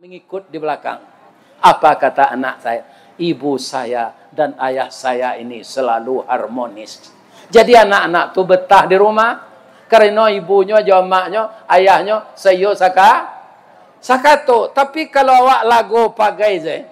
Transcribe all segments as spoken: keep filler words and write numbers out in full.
Mengikut di belakang. Apa kata anak saya? "Ibu saya dan ayah saya ini selalu harmonis." Jadi anak-anak tu betah di rumah. Karena ibunyo jo amaknyo, ayahnyo, saiyo saka-, sakato. Tapi kalau awak lago pagai saja,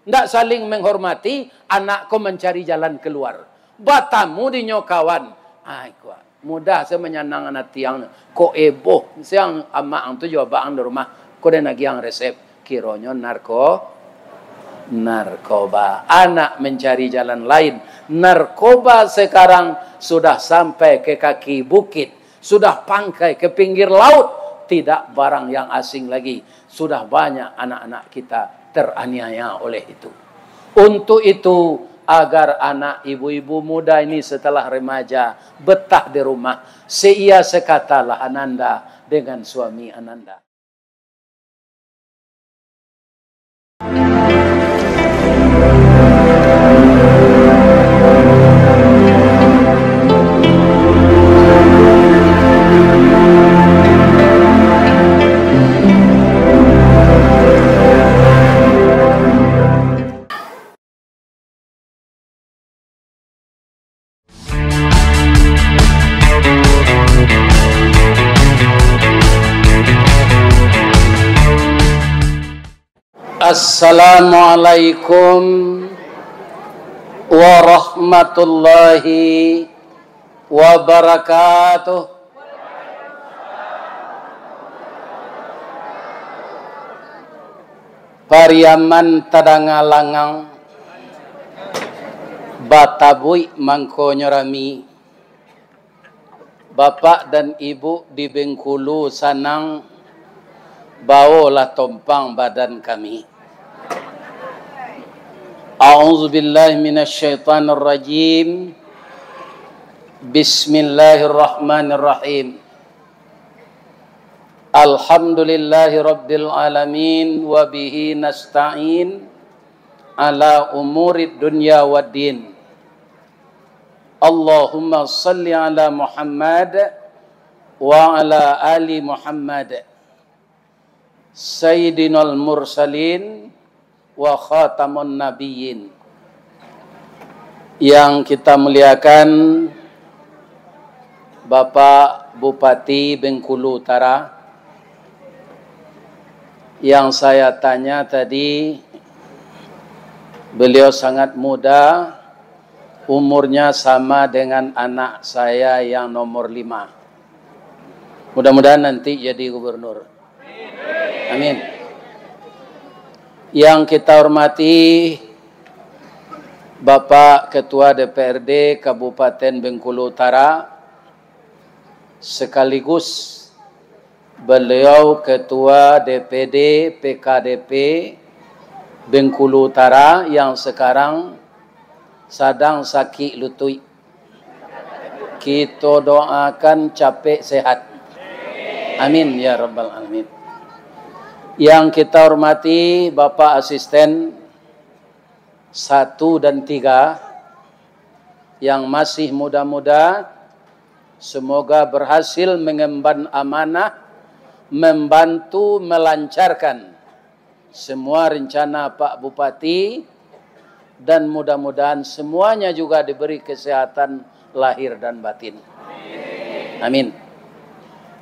ndak saling menghormati, anak ko mancari jalan keluar. Batamu dinyo kawan. Ai, kuat. Mudah saja manyanangkan ati ang. Kok eboh, siang amak ang tu jo abak ang di rumah. Ko den agiah ang resep. Kironyo narko-, narkoba. Anak mencari jalan lain. Narkoba sekarang sudah sampai ke kaki bukit. Sudah pangkai ke pinggir laut, tidak barang yang asing lagi. Sudah banyak anak-anak kita teraniaya oleh itu. Untuk itu, agar anak ibu-ibu muda ini setelah remaja betah di rumah, seia sekatalah Ananda dengan suami Ananda. Assalamualaikum warahmatullahi wabarakatuh. Pariaman tadanga langang, batabuik mangkonyo rami. Bapak dan Ibu di Bengkulu sanang, bawolah tompang badan kami. A'udzubillahi minasyaitonirrajim. Bismillahirrahmanirrahim. Alhamdulillahirabbil alamin, wa bihi nasta'in ala umurid dunya waddin. Allahumma salli ala Muhammad wa ala ali Muhammad, Sayyidinal Mursalin wa Khatamun Nabiyyin. Yang kita muliakan, Bapak Bupati Bengkulu Utara, yang saya tanya tadi, beliau sangat muda, umurnya sama dengan anak saya yang nomor lima. Mudah-mudahan nanti jadi gubernur. Amin. Yang kita hormati Bapak Ketua D P R D Kabupaten Bengkulu Utara, sekaligus beliau Ketua D P D P K D P Bengkulu Utara yang sekarang sadang sakik lutuik. Kito doakan capek sehat. Amin, ya rabbal alamin. Yang kita hormati Bapak Asisten satu dan tiga yang masih muda-muda, semoga berhasil mengemban amanah, membantu melancarkan semua rencana Pak Bupati, dan mudah-mudahan semuanya juga diberi kesehatan lahir dan batin. Amin.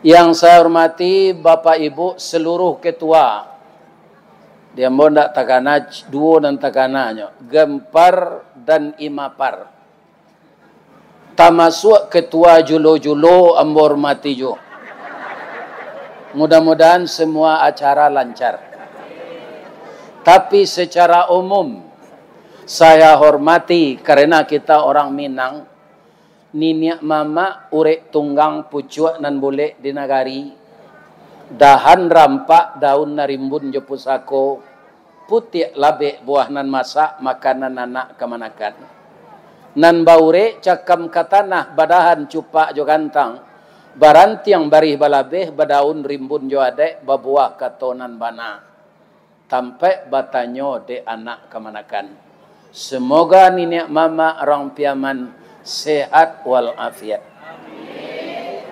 Yang saya hormati Bapak Ibu seluruh ketua, di ambo ndak takana, duo nan takananyo, Gempar dan Imapar. Tamasuak ketua julo-julo ambo hormati juo. Mudah-mudahan semua acara lancar. Tapi secara umum, saya hormati karena kita orang Minang, niniak mamak urek tunggang pucuak nan bulek di nagari, dahan rampak daun narimbun jo pusako, putiak labek buah nan masak, makanan anak kamanakan. Nan baurek cakam ka tanah, badahan cupak jo gantang, barantiang barih balabeh, badaun rimbun jo adaik, babuah kato nan bana. Tampaik batanyo dek anak kamanakan. Semoga niniak mamak rang Piaman sehat walafiat.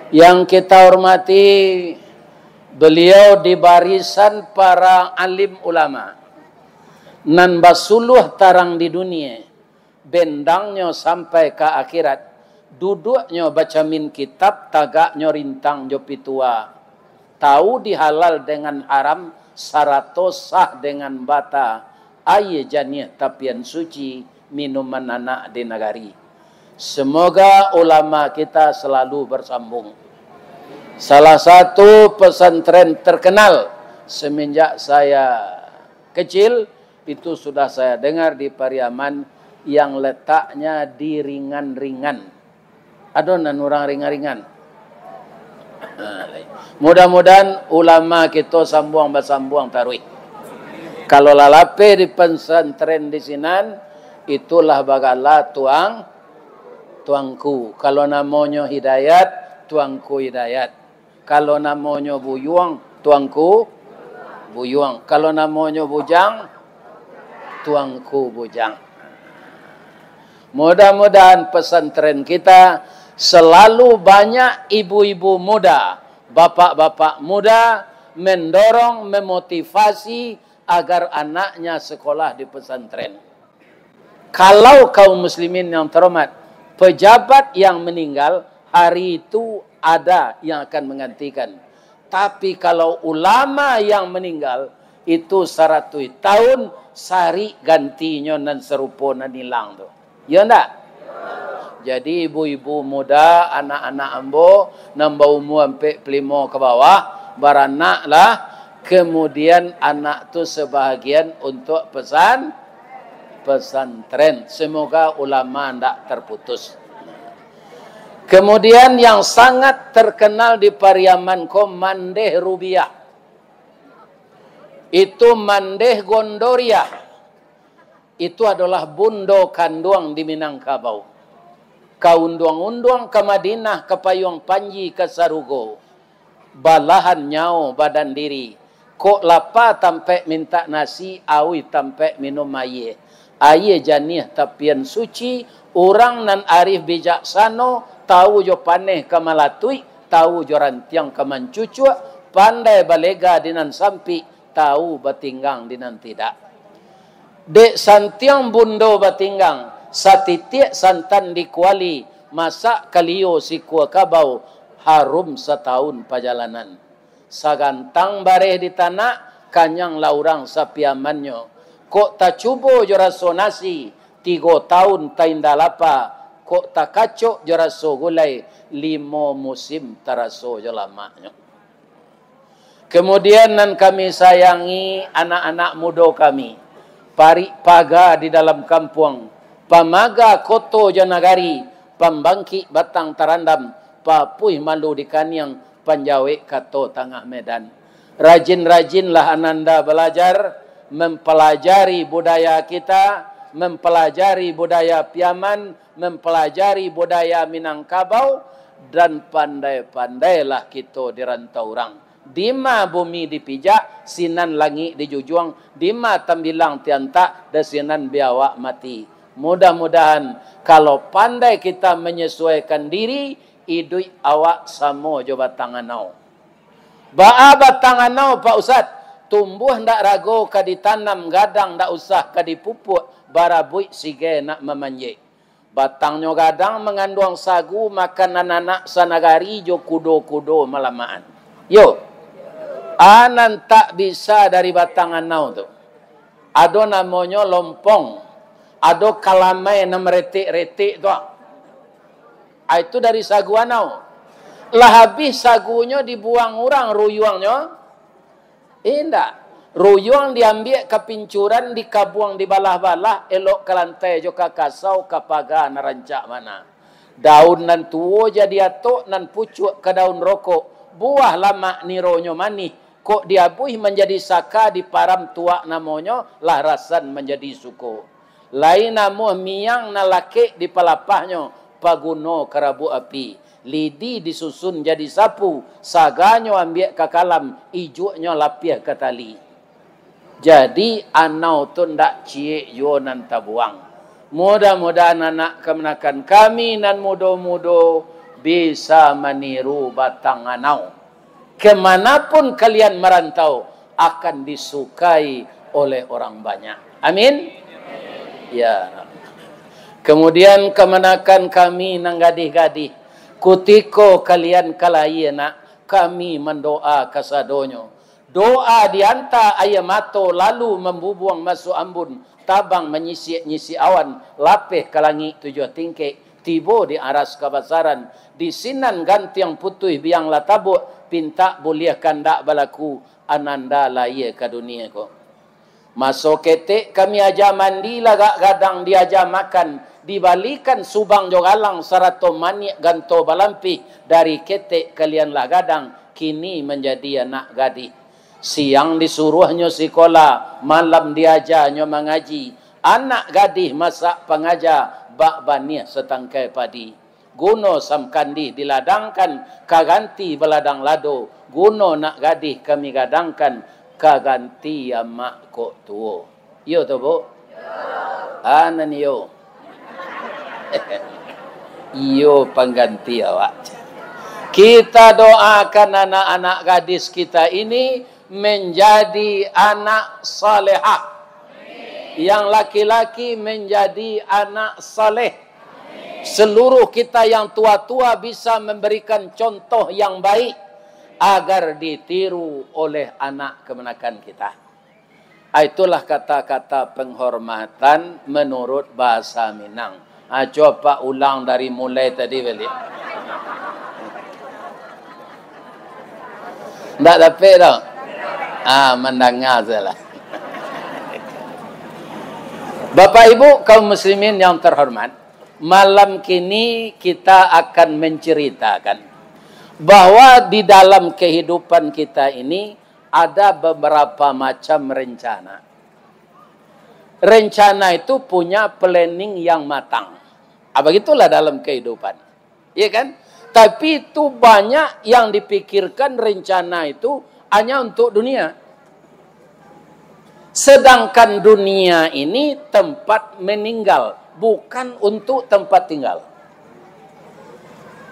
Yang kita hormati Baliau di barisan para alim ulama, nan basuluah tarang di dunia, bendangnyo sampai ka akhirat, duduaknyo bacamin kitab, tagaknyo rintang jo pitua, tahu di halal dengan haram, sarato sah dengan bata, aia janiah tapian suci, minuman anak di nagari. Semoga ulama kita selalu bersambung. Salah satu pesantren terkenal semenjak saya kecil, itu sudah saya dengar di Pariaman, yang letaknya di Ringan-Ringan. Ado nan urang Ringan-Ringan? Mudah-mudahan ulama kito sambuang basambuang taruih. Kalau lah lapeh di pesantren di sinan, itulah bagala tuang, tuangku. Kalau namonyo Hidayat, tuangku Hidayat. Kalau namonyo Buyuang, tuangku Buyuang. Kalau namonyo Bujang, tuangku Bujang. Mudah-mudahan pesantren kita selalu banyak ibu-ibu muda, bapak-bapak muda mendorong, memotivasi agar anaknya sekolah di pesantren. Kalau kaum muslimin yang terhormat, pejabat yang meninggal, hari itu ada yang akan menggantikan. Tapi kalau ulama yang meninggal, itu saratuih tahun, sarik gantinyo nan sarupo nan ilang tu. Yo ndak? Jadi, ibu-ibu muda, anak-anak ambo nan baumua ampek puluah limo ka bawah, baranaklah, kemudian anak tu sabahagian untuak pesan, pesantren. Semoga ulama ndak terputus. Kemudian, yang sangat terkenal di Pariaman ko, Mandeh Rubiah. Itu Mandeh Gondoriah. Itu adolah bundo kanduang di Minangkabau. Ka unduang-unduang, ka Madinah, ka payuang panji, ka sarugo. Balahan nyawo badan diri. Kok lapa tampek mintak nasi, auih tampek minum aia. Aia janiah tapian suci, urang nan arif bijaksano, tahu jo paneh ka malatuik, tahu jo rantiang ka mancucuak, pandai balega di nan sampik, tahu batinggang di nan tidak. Dek santiang bundo batinggang, satitiak santan di kuali, masak kalio sikua kabau, harum satahun pajalanan. Sagantang bareh di tanak, kanyang lah urang sapiamannyo. Kok tacubo jo raso nasi, tigo tahun tainda lapa, kok takacok jo raso gulai, limo musim taraso jo lamaknyo. Kemudian, nan kami sayangi, anak-anak mudo kami, parik paga di dalam kampuang, pamaga koto jo nagari, pambangkik batang tarandam, papuih malu di kaniang, panjawek kato tangah medan. Rajin-rajinlah ananda balajar, mampalajari budaya kita, mampalajari budaya Piaman, mampalajari budaya Minangkabau, dan pandai-pandailah kito di rantau urang. Dima bumi dipijak, sinan langik dijujuang, dima tambilang tiantak, di sinan biawak mati. Mudah-mudahan, kalau pandai kita menyesuaikan diri, iduik awak samo jo batang anau. Baa batang anau, Pak Ustaz? Tumbuah ndak rago ka ditanam, gadang ndak usah ka dipupuak, barabuik sige nak mamanjek. Batangnyo gadang manganduang sagu, makanan anak sanagari jo kudo-kudo malamakan. Yo, a nan tak bisa dari batang anau tu, ado namonyo lompong, ado kalamai nan maretek-retek tu. A, itu dari sagu anau. Lah habih sagunyo dibuang urang ruyuangnyo? Indak. Ruyuang diambiak ka pincuran, dikabuang dibalah-balah, elok ka lantai jo ka kasau, ka paga nan rancak bana. Daun nan tuo jadi atok, nan pucuak ka daun rokok, buah lamak nironyo manih, kok diabuih manjadi saka, diparam tuak namonyo, lah rasan manjadi suko. Lai namuah miang nan lakek dipalapahnyo, paguno ka rabuak api. Lidi disusun jadi sapu, saganyo ambiak ka kalam, ijuaknyo lapiah ka tali. Jadi, anau tu ndak ciek juo nan tabuang. Mudah-mudahan anak kamanakan kami nan mudo-mudo bisa maniru batang anau. Kemanapun kalian merantau, akan disukai oleh orang banyak. Amin. Ya Rabb. Kemudian kamanakan kami nan gadih-gadih, kutiko kalian ka lahia nak, kami mandoa kasadonyo. Doa dianta aia mato, lalu mambubuang masuak ambun, tabang manyisik-nyisik awan, lapeh ka langik tujuah tingkek, tibo di aras kabasaran, di sinan gantiang putuih biang lah tabuak, pintak buliah kandak balaku, ananda lahia ka dunia ko. Maso ketek kami aja mandi lagak gadang, diaja makan, dibalikan subang jo galang, sarato maniak ganto balampih, dari ketek kalian lah gadang, kini manjadi anak gadih. Siang disuruahnyo sikola, malam diajanyo mangaji. Anak gadih masak pangaja, bak baniah satangkai padi. Guno samkandih diladangkan, ka ganti baladang lado. Guno nak gadih kami gadangkan, ka ganti amak kok tuo. Iyo tu, Bu? Anan iyo. Iyo pangganti awak. Kita doakan anak-anak gadis kita ini menjadi anak salehah. Yang laki-laki menjadi anak saleh. Seluruh kita yang tua-tua bisa memberikan contoh yang baik agar ditiru oleh anak kamanakan kita. Ah, itulah kata-kata penghormatan menurut bahasa Minang. Ah, cubo Pak ulang dari mulai tadi baliak. Ndak dapek doh. Ah, mandanga sajolah. Bapak Ibu kaum muslimin yang terhormat, malam kini kita akan menceritakan bahwa di dalam kehidupan kita ini ada beberapa macam rencana. Rencana itu punya planning yang matang. Ah, begitulah dalam kehidupan. Iya kan? Tapi itu banyak yang dipikirkan rencana itu hanya untuk dunia. Sedangkan dunia ini tempat meninggal, bukan untuk tempat tinggal.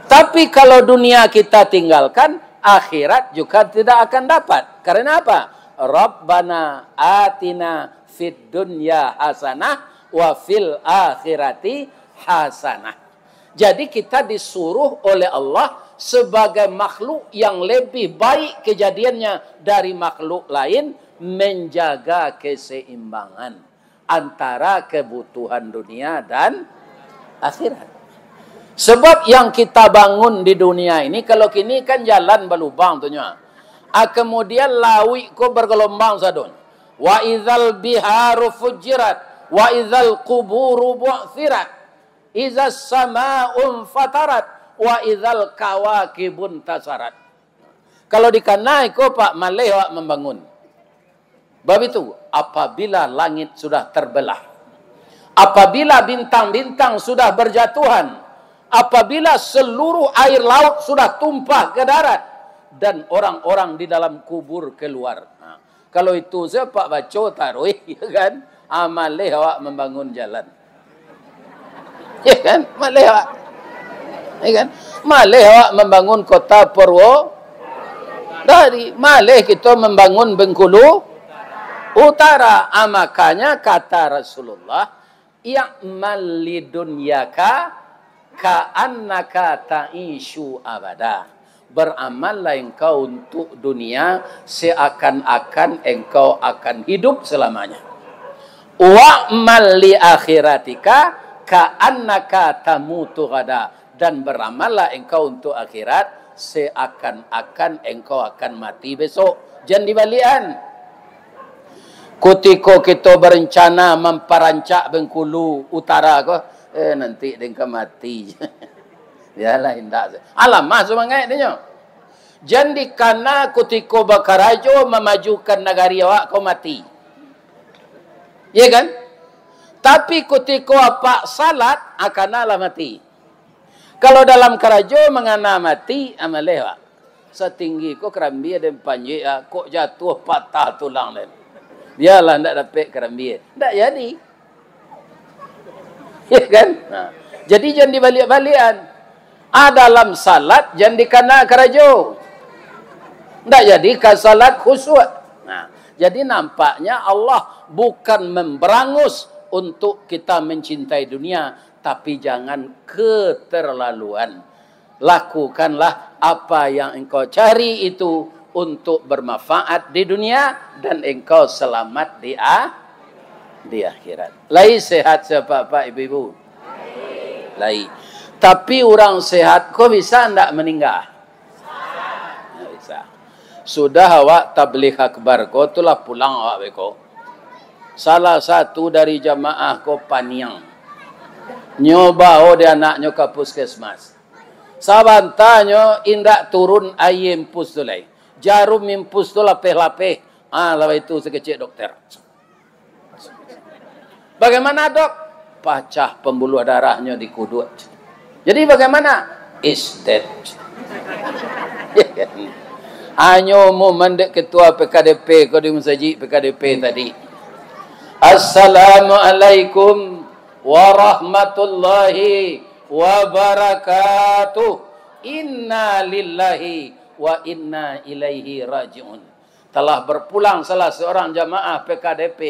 Tapi kalau dunia kita tinggalkan, akhirat juga tidak akan dapat. Karena apa? Rabbana atina fid dunya hasanah wa fil akhirati hasanah. Jadi kita disuruh oleh Allah sebagai makhluk yang lebih baik kejadiannya dari makhluk lain, menjaga keseimbangan antara kebutuhan dunia dan akhirat. Sebab yang kita bangun di dunia ini, kalau kini kan jalan balubang tu nyo. Ah, kemudian lauik ko bergelombang sadonyo. Wa idzal biharu fujirat, wa idzal quburu bu'tsirat, idzas sama'u fatarat, wa idzal kawakibun tasarat. Kalau dikana iko, Pak, maleh awak mambangun. Bab itu, apabila langit sudah terbelah, apabila bintang-bintang sudah berjatuhan, apabila seluruh air laut sudah tumpah ke darat, dan orang-orang di dalam kubur keluar. Ha. Kalau itu sajo Pak baco taruih, ya kan? Ah, maleh awak mambangun jalan. Ya kan? Maleh awak. Ya kan? Maleh awak mambangun kota Purwo dari, maleh kito mambangun Bengkulu Utara. Ah, makanya kata Rasulullah, "I'mal lidunyaka ka'annaka ta'isyu abada." Beramallah engkau untuk dunia seakan-akan engkau akan hidup selamanya. "Wa'mal li akhiratika ka'annaka tamutu ghada." Dan beramallah engkau untuk akhirat seakan-akan engkau akan mati besok. Jan dibaliakan. Kutiko kito berencana mamparancak Bengkulu Utara ko, eh, nanti den ka mati. Bialah, indak. Alamah sumangaik dinyo. Jan dikana kutiko bakarajo mamajukan nagari awak ko mati. Iya kan? Tapi kutiko apak salat, ah, kanalah mati. Kalau dalam karajo mangana mati, ah, maleh awak. Satinggi ko karambia den panjek, ah, kok jatuah patah tulang den. Bialah, ndak dapek karambia. Ndak jadi. Ya kan? Nah, jadi jan dibaliak-baliakan. Ah, dalam salat jan dikana karajo. Ndak jadi ka salat khusyuk. Nah, jadi nampaknya Allah bukan memberangus untuk kita mencintai dunia, tapi jangan keterlaluan. Lakukanlah apa yang engkau cari itu untuk bermanfaat di dunia dan engkau selamat di a-, di akhirat. Lai sehat sia, Pak, ibu-ibu? Lai. Tapi urang sehat ko bisa ndak maningga? Ndak bisa. Sudah awak tabligh akbar ko, tu lah pulang awak beko. Salah satu dari jamaah ko paniang. Nyo bao di anaknyo ka puskesmas. Sabantanyo indak turun aia infus tu lai. Jarum infus tu lapeh-lapeh. Ah, lawan itu sakecek dokter. Bagaimana, Dok? Pacah pembuluh darahnyo di kuduak. Jadi bagaimana? Is dead. Hanyo mu mandek ketua P K D P ko di masajik P K D P tadi. Assalamualaikum warahmatullahi wabarakatuh. Inna lillahi wa inna ilaihi raji'un. Telah berpulang salah seorang jamaah P K D P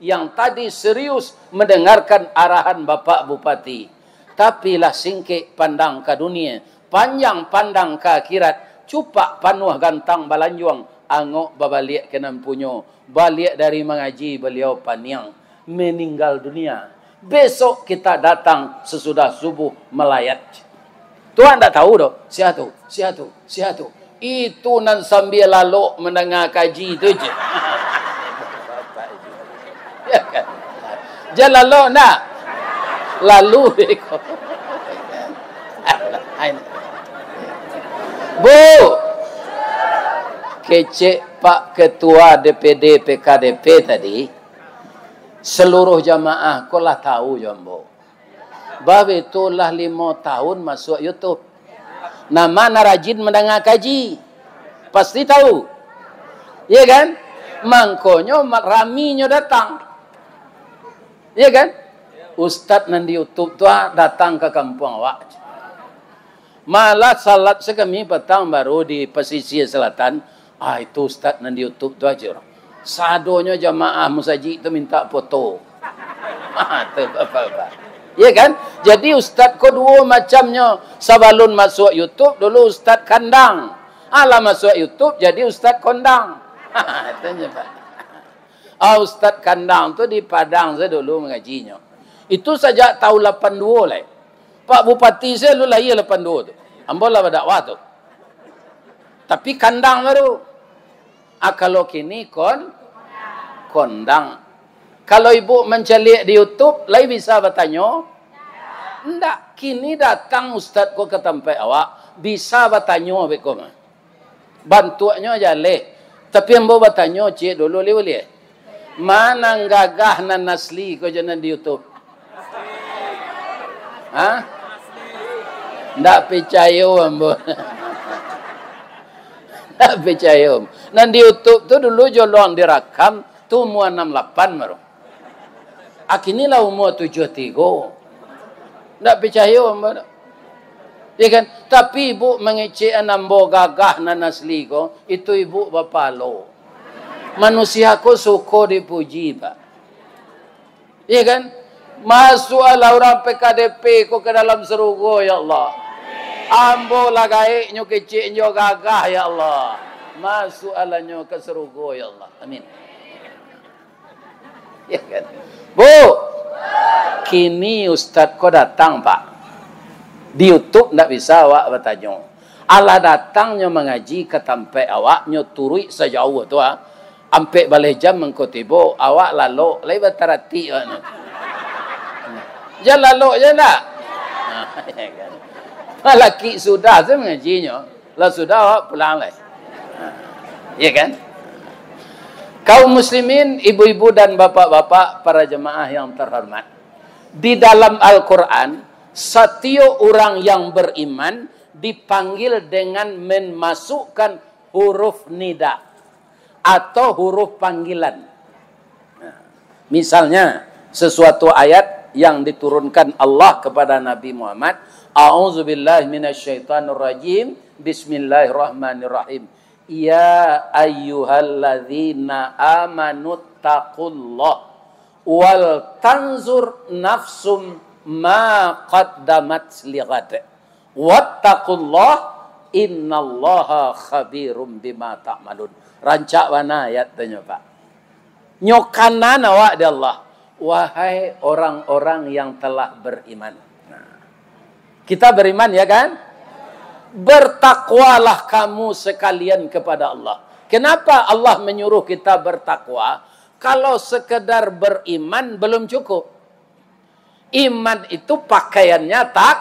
yang tadi serius mendengarkan arahan Bapak Bupati. Tapi lah singkek pandang ka dunia, panjang pandang ka akhirat, cupak panuah gantang balanjuang, angok babaliak ka nan punyo, baliak dari mangaji baliau paniang, meninggal dunia. Besok kita datang sesudah subuh malayat. Tuan ndak tahu doh, sia tu, sia tu, sia tu. Itu nan sambia lalok mandanga kaji tu je. Ya kan? Jan lalok ndak? Lalu iko. Bu, kecek Pak Ketua D P D P K D P tadi, seluruh jamaah ko lah tahu jo ambo. Babe tu lah limo tahun masuak YouTube. Nama nan rajin mandanga kaji? Pasti tahu. Iya kan? Mangkonyo ma-, raminyo datang. Iya kan? Ustaz nan di YouTube tu, ah, datang ka kampuang awak. Malah salat se kami patang baru di Pasisia Selatan. Ah, itu ustaz nan di YouTube tu aja urang. Sadonyo jamaah musajik tu minta foto. Ah, tu bapak-bapak. Iya kan? Jadi ustaz ko duo macamnyo. Sabalun masuak YouTube, dulu ustaz kandang. Alah masuak YouTube, jadi ustaz kondang. Itu je, Pak. Ah, ustaz kandang tu di Padang sajo dulu mangajinyo. Itu sajak tahun lapan duo lai. Pak Bupati sajo alun lahia lapan duo tu. Ambo lah badakwah tu. Tapi kandang baru. Ah, kalau kini kon-, kondang. Kalau ibu mancaliak di YouTube, lai bisa batanyo? Ndak. Kini datang ustaz ko ka tampek awak, bisa batanyo beko mah. Bantuaknyo jaleh. Tapi ambo batanyo ciek dulu, lai buliah? Ma nan gagah, nan asli ko jo nan di YouTube? Ha? Ndak picayo ambo. Ndak picayo. Nan di YouTube tu dulu jolong dirakam, tu umua anam lapan baru. Akini lah umua tujuah tigo. Ndak picayo ambo tu. Ya kan? Tapi ibu mangecek ambo gagah nan asli ko, itu ibu bapalo. Manusia ko suko dipuji, Pak. Iya kan? Masuaklah urang P K D P ko ka dalam sarugo, ya Allah. Ambo lah gaek nyo kecek nyo gagah, ya Allah. Masuaklah nyo ka sarugo, ya Allah. Amin. Ya kan? Bu, kini ustaz ko datang, Pak. Di YouTube ndak bisa awak batanyo. Alah datang nyo mangaji ka tampek awak, nyo turuik sajauah tu, ah. Ampek baleh jam mangko tibo, awak lalok, lai bataratik awak nyo. Jan lalok jan ndak? Ha, ya kan? Malakik sudah tu mangajinyo. Lah sudah awak pulang lai. Ha, ya kan? Kaum muslimin, ibu-ibu dan bapak-bapak, para jemaah yang terhormat. Di dalam Al-Quran, satiok urang yang beriman dipanggil dengan memasukkan huruf nida atau huruf panggilan. Nah, misalnya, sesuatu ayat yang diturunkan Allah kepada Nabi Muhammad, "A'udzubillahi minasyaitonirrajim, bismillahirrahmanirrahim." "Ya ayyuhalladzina amanu taqullah wal tanzur nafsum ma qaddamat lighad. Wattaqullah innallaha khabirum bima ta'malun." Rancak bana ayat tu nyo, Pak. Nyo kanan awak di Allah, "Wahai orang-orang yang telah beriman." Nah. Kita beriman, ya kan? "Bertakwalah kamu sekalian kepada Allah." Kenapa Allah menyuruh kita bertakwa? Kalau sekedar beriman belum cukup. Iman itu pakaiannya tak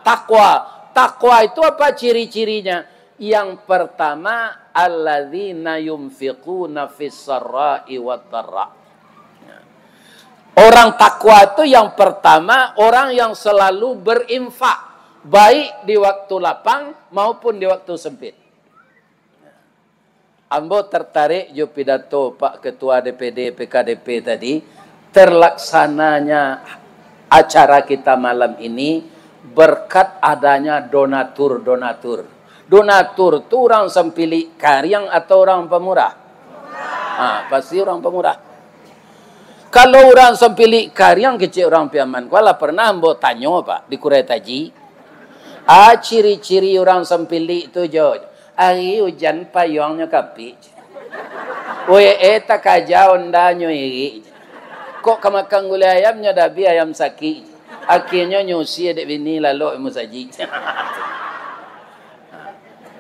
takwa. Takwa itu apa ciri-cirinya? Yang pertama, "Alladzina yunfiquna fis sarra'i wad dharra." Orang takwa itu yang pertama, orang yang selalu berinfak, baik di waktu lapang maupun di waktu sempit. Ambo tertarik jo pidato Pak Ketua D P D P K D P tadi, terlaksananya acara kita malam ini berkat adanya donatur-donatur. Donatur tu urang sampilik kariang atau urang pamurah? Ha, pasti urang pamurah. Kalau urang sampilik kariang kecek urang Piaman, ko lah pernah ambo tanyo, Pak, di Kurai Taji. Ah, ciri-ciri urang sampilik tu, jo. Ari ujan payuangnyo kapik. Wee, takaja ondanyo irik. Kok ka makan gulai ayam nyo dabi ayam sakik. Akienyo nyusia dek bini lalok musajik.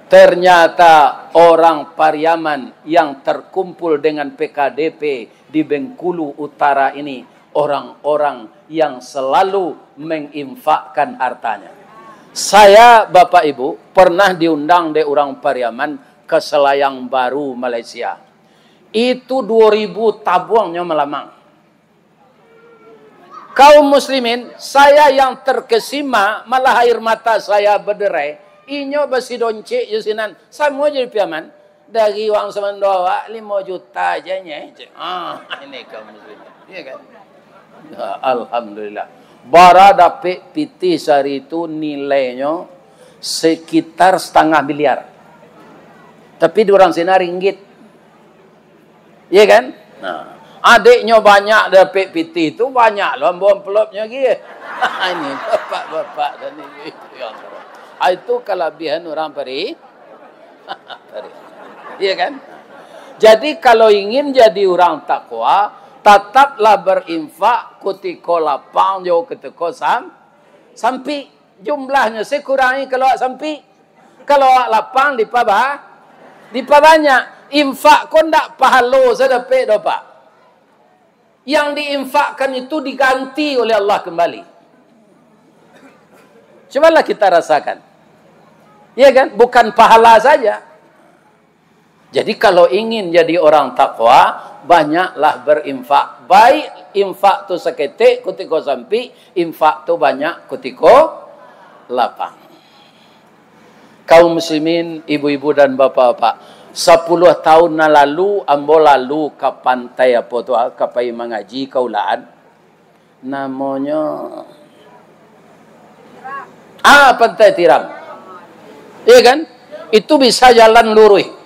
Ternyata orang Pariaman yang terkumpul dengan P K D P di Bengkulu Utara ini orang-orang yang selalu menginfakkan hartanya. Saya, Bapak Ibu, pernah diundang dek urang Pariaman ka Selayang Baru, Malaysia. Itu duo ribu tabuangnyo malamang. Kaum muslimin, saya yang terkesima, malah air mata saya berderai. Inyo basidoncek jo sinan, samo jo di Piaman. Dari uang samando awak, limo juta aja nye, cek. Ah, ini kaum muslimin. Iya kan? Ya, alhamdulillah. Bara dapek pitih sehari tu nilainyo sekitar setengah miliar. Tapi di urang sinan ringgit. Iya kan? Nah, adiknyo banyak dapek pitih tu, banyak lo ambo amplopnyo lagi. Ini bapak-bapak dan ibu-ibu yang terhormat. Ah, itu kalabihan urang Pari-, Pariaman. Iya kan? Jadi, kalau ingin jadi urang takwa, tataplah berinfak kutiko lapang jo kutiko sam-, sampik. Jumlahnyo se kurangi kalau awak sampik. Kalau awak lapang, dipaba-, dipabanyak. Infak ko ndak pahalo se dapek doh, Pak. Yang diinfakkan itu diganti oleh Allah kembali. Cobalah kita rasakan. Iya kan? Bukan pahala saja. Jadi, kalau ingin jadi orang takwa, banyaklah berinfak. Baik infak tu saketek kutiko sampik, infak tu banyak kutiko lapang. Kaum muslimin, ibu-ibu dan bapak-bapak, sapuluah tahun nan lalu, ambo lalu ka pantai apo tu, ah, ka pai mangaji ka Ulakan. Namonyo, ah, Pantai Tiram. Iya kan? Itu bisa jalan luruih.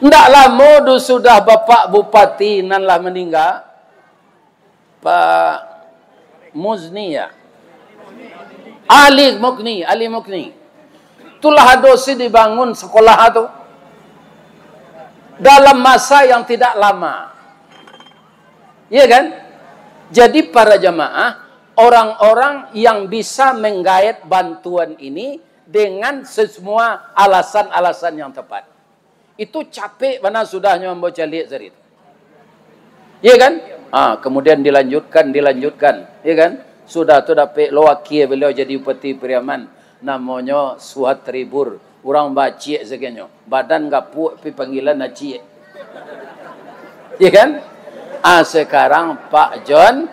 Ndak lamo du sudah Bapak Bupati nan lah maningga, Pak Muzni, ya? Ali Mukni, Ali Mukni. Itulah ado si dibangun sekolah tu dalam masa yang tidak lama. Iya kan? Jadi, para jamaah, orang-orang yang bisa menggaet bantuan ini dengan semua alasan-alasan yang tepat. Itu capek bana sudahnyo ambo caliak sari tu. Iya kan? Ha, kemudian dilanjutkan, dilanjutkan. Iya kan? Sudah tu dapek lo akhia beliau jadi Bupati Pariaman. Namonyo Suhat Tribur. Urang baciek saganyo. Badan gapuak, tapi panggilan aciek. Iya kan? Ah, sekarang Pak John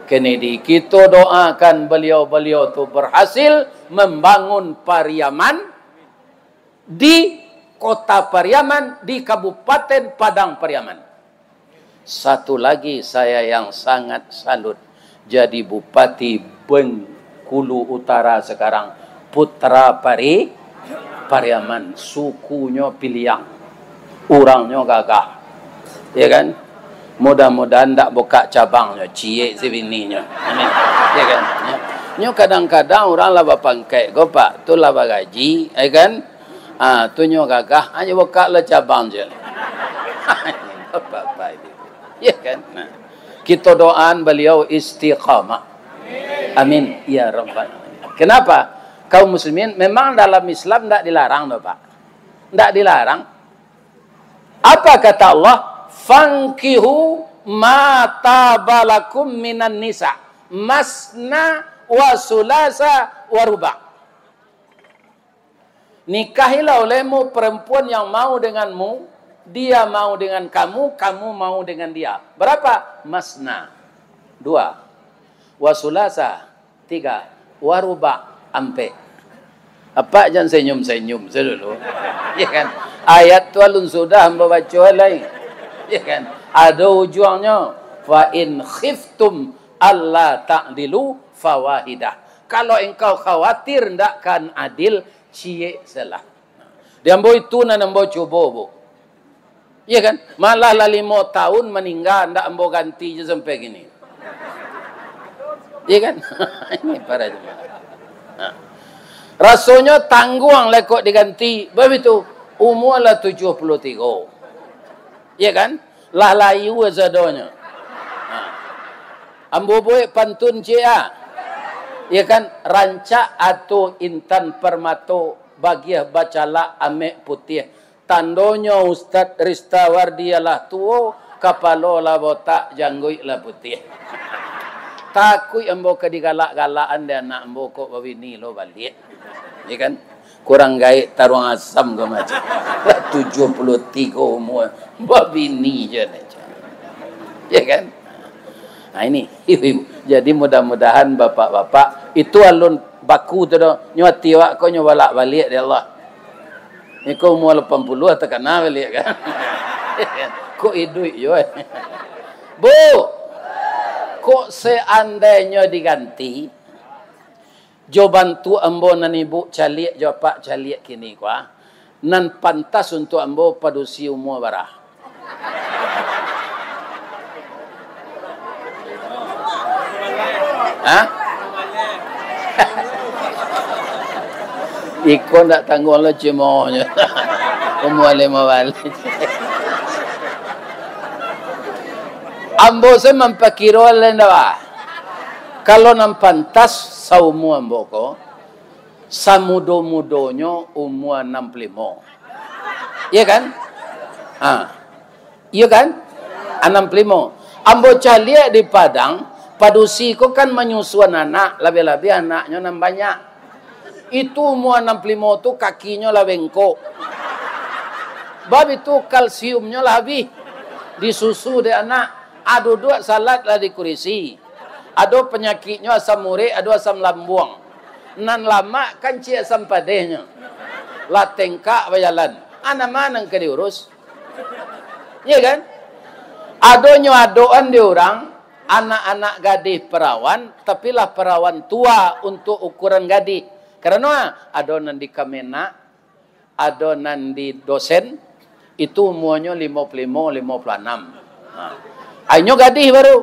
Kennedy. Kita doakan beliau-beliau tu berhasil membangun Pariaman di Kota Pariaman, di Kabupaten Padang Pariaman. Satu lagi saya yang sangat salut, jadi Bupati Bengkulu Utara sekarang, putra Pari-, Pariaman, sukunyo piliang, urangnyo gagah, ya kan? Mudah-mudahan ndak bukak cabangnyo, ciek si bininyo. Amin. Ya kan? Ya. Nyo kadang-kadang urang lah bapangkek ko, Pak, tu lah bagaji, ya kan? Ah, tu nyo gagah, hanyo bukak lah cabang je. Apa-apa ini. Ya kan? Nah. Kito doaan baliau istiqamah. Amin. Ya Rabbal Alamin. Kenapa? Kaum muslimin, memang dalam Islam ndak dilarang doh, Pak. Ndak dilarang. Apa kata Allah? "Fankihu ma taba lakum minan nisa, masna wa sulasa wa ruba." Nikahilah olehmu perempuan yang mau denganmu, dia mau dengan kamu, kamu mau dengan dia. Berapa? Masna. Dua. Wa sulasa. Tiga. Wa ruba. Ampek. Apak jan senyum-senyum sajo dulu. Ya kan? Ayat tu alun sudah ambo baco lai. Ya kan? Ado ujuangnyo. "Fa in khiftum alla ta'dilu fawahidah." Kalau engkau khawatir ndak kan adil, ciek salah. Di ambo itu nan ambo cubo, Bu. Iya kan? Malah lah limo tahun maningga, ndak ambo ganti je sampai kini. Iya kan? Ini para jemaah. Nah. Rasonyo tangguang lah kok diganti. Babitu, umua lah tujuah puluah tigo. Iya kan? Lah layu sadonyo. Nah. Ambo buek pantun ciek ah. Iya kan? Rancak ato intan parmato, bagiah bacalak amek putiah. Tandonyo Ustaz Ristawardi lah tuo, kapalo lah botak, jangguik lah putiah. Takuik ambo ka digalak-galakan dek anak ambo kok babini lo baliak. Ya kan? Kurang gaek taruang asam ko macam. Lah tujuah puluah tigo umua, babini je ni. Ya kan? Nah, ini, ibu-ibu. Jadi mudah-mudahan bapak-bapak, itu alun baku tu doh. Nyo ati awak ko nyo balak baliak dek Allah. Iko umua lapan puluah takana baliak kan. Kok iduik jo, eh. Bu, kok seandainyo diganti, jo bantuak ambo nan ibu caliak jo apak caliak kini ko, ah, nan pantas untuak ambo padusi umua bara? Hah? Iko ndak tangguang lo cemohnyo. Umua limo baleh. Ambo se mampakiro lain dah, bah. Kalau nan pantas saumua ambo ko, samudo-mudonyo umua anam puluah limo. Iya kan? Ha. Iya kan? Anam puluah limo. Ambo caliak di Padang, padusi ko kan manyusuan anak, labiah-labiah anaknyo nan banyak. Itu umua anam puluah limo tu kakinyo lah bengkok. Bab itu kalsiumnyo lah abih. Disusu dek anak. Ah, duduak salat lah di kurisi. Ado panyakiknyo asam urek, ado asam lambuang. Nan lamak kan ciek asam padehnyo. Lah tengkak bajalan. Ah, nama nan ka diurus? Iya kan? Adonyo adokan di urang, anak-anak gadih perawan, tapi lah perawan tua untuk ukuran gadih. Karano, ah, ado nan di Kemenag, ado nan di dosen, itu umuanyo limo puluah limo, limo puluah anam. Ha. Inyo gadih baru.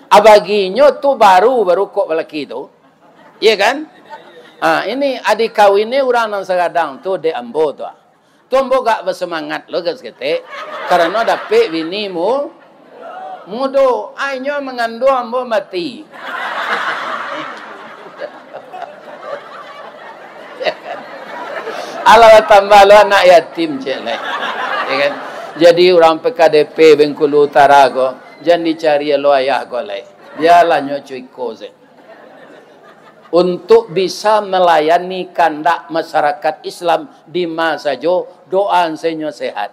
Abaginyo tu baru, baru kok balaki tu. Iya kan? Ha, ini adi kawin ni urang nan sagadang tu dek ambo tu. Tu ambo gak basamangat lo gak saketek. Karano dapek bini mu-, mudo. Ai, inyo manganduang ambo mati. Alah, tambah lo anak yatim, cek lai. Ya kan? Jadi urang P K D P Bengkulu Utara ko, jan dicari lo ayah ko lai. Bialah nyo cuiko se. Untuk bisa melayani kandak masyarakat Islam di ma sajo, doa se nyo sehat.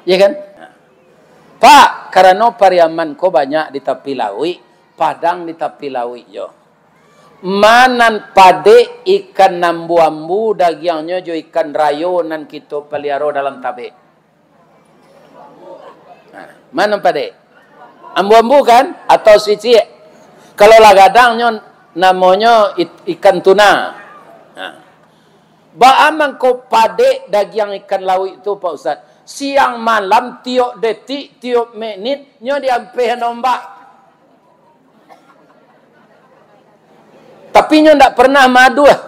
Ya kan? Pak, karano Pariaman ko banyak di tapi lauik, Padang di tapi lauik jo. Ma nan padek ikan ambu-ambu dagiangnyo jo ikan rayo nan kito paliaro dalam tabek? Nah, ma nan padek? Ambu-ambu kan? Atau sisiak? Kalau lah gadang nyo namonyo it-, ikan tuna. Nah. Baa mangko padek dagiang ikan lauik tu, Pak Ustaz? Siang malam, tiok detik, tiok menit, nyo diampeh ombak. Tapi nyo ndak pernah maaduah.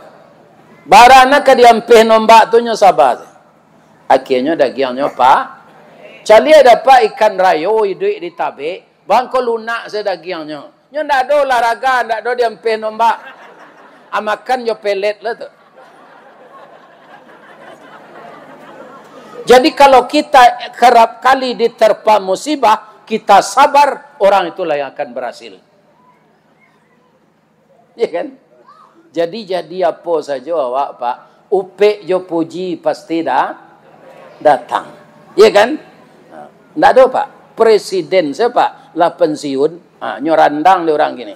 Bara nan ka diampeh ombak tu nyo saba. Akhianyo dagiangnyo pa-, caliak dapek ikan rayo iduik di tabek, bangko lunak se dagiangnyo. Nyo ndak ado olahraga, ndak ado diampeh ombak. Ah, makan jo pelet lah tu. Jadi, kalau kita kerap kali diterpa musibah, kita sabar, orang itulah yang akan berhasil. Ya kan? Jadi, jadi apo sajo awak, Pak, upek jo puji pasti da-, datang. Ya kan? Ha, ndak ado, Pak. Presiden sajo, Pak, lah pensiun, ha, nyo randang dek urang kini.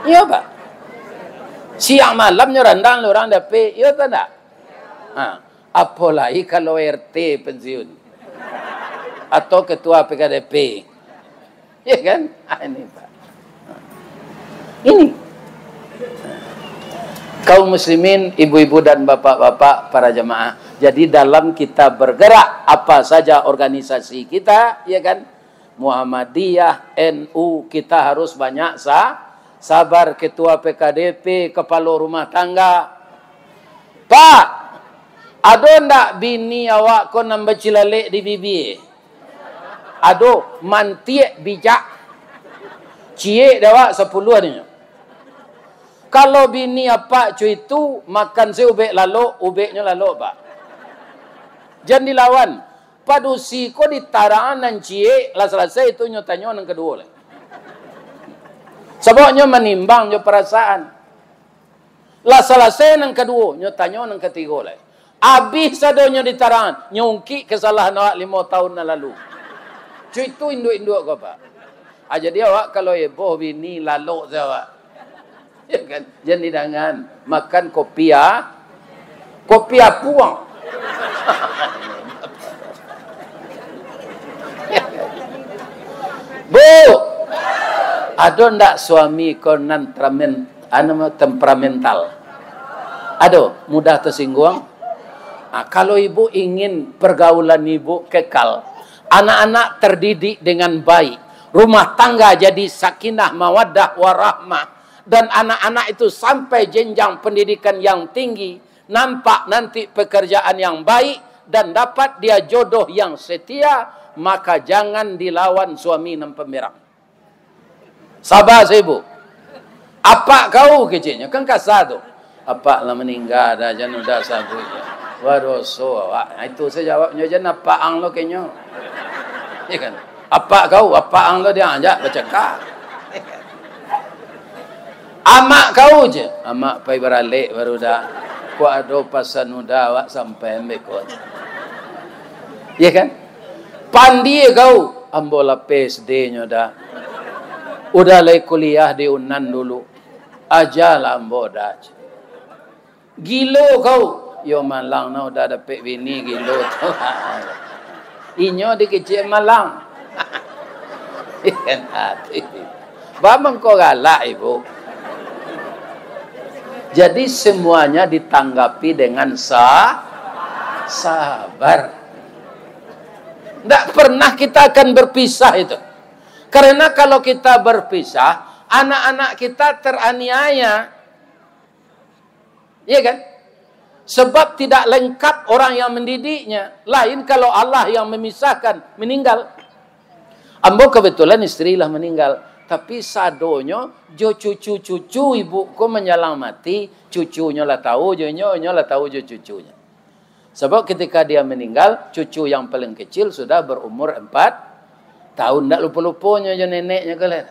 Iyo, Pak. Siang malam nyo randang dek urang dapek, iyo atau ndak? Ha, apolai kalau R T pensiun. Atau ketua P K D P. Ya kan? Ah, ini, Pak. Ini. Kaum muslimin, ibu-ibu dan bapak-bapak, para jamaah. Jadi, dalam kita bergerak, apa saja organisasi kita, ya kan? Muhammadiyah, N U, kita harus banyak sa-, sabar. Ketua P K D P, kepala rumah tangga. Pak, ado ndak bini awak ko nan bacilalek di bibia? Ado, mantiak bijak. Ciek dek awak sapuluah adonyo. Kalau bini apak co itu, makan se ubek lalok, ubeknyo lalok, Pak. Jan dilawan. Padusi ko ditarang nan ciek, lah salasai tu nyo tanyo nan kaduo lai. Sabab nyo manimbang jo parasaan. Lah salasai nan kaduo, nyo tanyo nan katigo lai. Abih sadonyo ditarang, nyo ungkik kesalahan awak limo tahun nan lalu. Cuy, itu induak-induak ko, Pak. Ah, jadi awak kalau eboh bini, lalok se awak. Ya kan? Jan didangan. Makan kopi, ah. Kopi apuang. Bu, ado ndak suami ko nan tramen-, anu, temperamental? Ado, mudah tersinggung? Ah, kalau ibu ingin pergaulan ibu kekal, anak-anak terdidik dengan baik, rumah tangga jadi sakinah, mawaddah, warahmah, dan anak-anak itu sampai jenjang pendidikan yang tinggi, nampak nanti pekerjaan yang baik, dan dapat dia jodoh yang setia, maka jangan dilawan suami nan pemberang. Saba se ibu. Apak kau, keceknyo, kan kasa tu. Apak lah maningga dah, jan udah sabuik. Badoso awak. Nah, itu sajo jawabnyo, jan apak ang lo kenyo. Ya kan? Apak kau, apak ang lo diajak bacakak. Amak kau je. Amak pai baralek baru dah. Kok ado pasan udah awak sampai ambek kau. Ya kan? Pandie kau, ambo lah P S D nyo dah. Udah lai kuliah di Unan dulu. Ajalah ambo dah. Gilo kau. Yo malang nah udah dapek bini gilo tu. Inyo dikecek malang. Ikan hati. Ba mangko galak ibu. Jadi semuanya ditanggapi dengan sa-, sabar. Ndak pernah kita akan berpisah itu. Karena kalau kita berpisah, anak-anak kita teraniaya. Iya kan? Sebab tidak lengkap orang yang mendidiknya. Lain kalau Allah yang memisahkan, meninggal. Ambo kebetulan istri lah meninggal. Tapi sadonyo jo cucu-cucu ibu ko manjalang mati, cucunyo lah tahu jo inyo, inyo lah tahu jo cucunyo. Sebab ketika dia meninggal, cucu yang paling kecil sudah berumur empat tahun. Ndak lupo-luponyo jo neneknyo ko lah.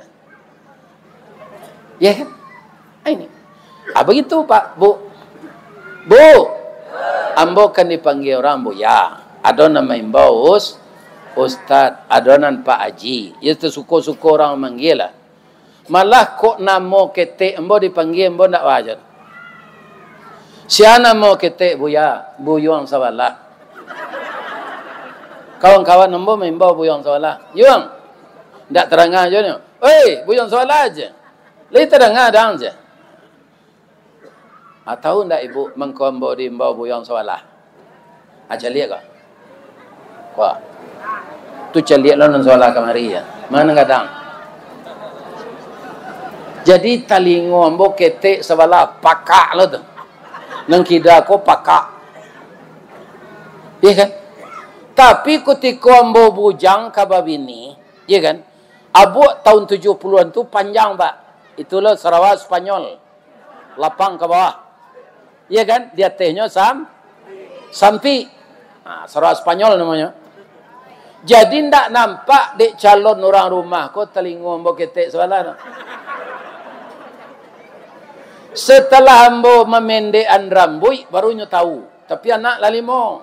Ya kan? Ah, ini. Ah, begitu, Pak, Bu. Bu, ambo kan dipanggil orang Buya. Ado nan maimbau Us-, Ustaz, ado nan Pak Haji. Ya, tersuko-suko orang manggil lah. Malah kok namo ketek ambo dipanggil, ambo ndak wajar. Sia namo ketek, Buya? Buyuang Sabalah. Kawan-kawan ambo maimbau Buyuang Sabalah. Yuang, ndak tadanga jo nyo. Oi, Buyuang Sabalah je. Lai tadanga dang je. Ah, tahu ndak ibu, mangko ambo diimbau bujang sabalah? Ah, caliak ko. Ko. Tu caliak lo nan sabalah kamari, ya. Mano gadang? Jadi, talingo ambo ketek sabalah, pakak lo tu. Nan kida ko pakak. Iya kan? Tapi kutiko ambo bujang ka babini, iya kan? Abuak tahun tujuh puluhan tu panjang, Pak. Itulah sarawa Spanyol. Lapang ka bawah. Iya kan? Di atasnyo sam-, sampik. Nah, sarawa Spanyol namonyo. Jadi, ndak nampak dek calon urang rumah ko talingo ambo ketek sabalah tu. Setelah ambo mamendekan rambuik, baru nyo tahu. Tapi anak lah limo.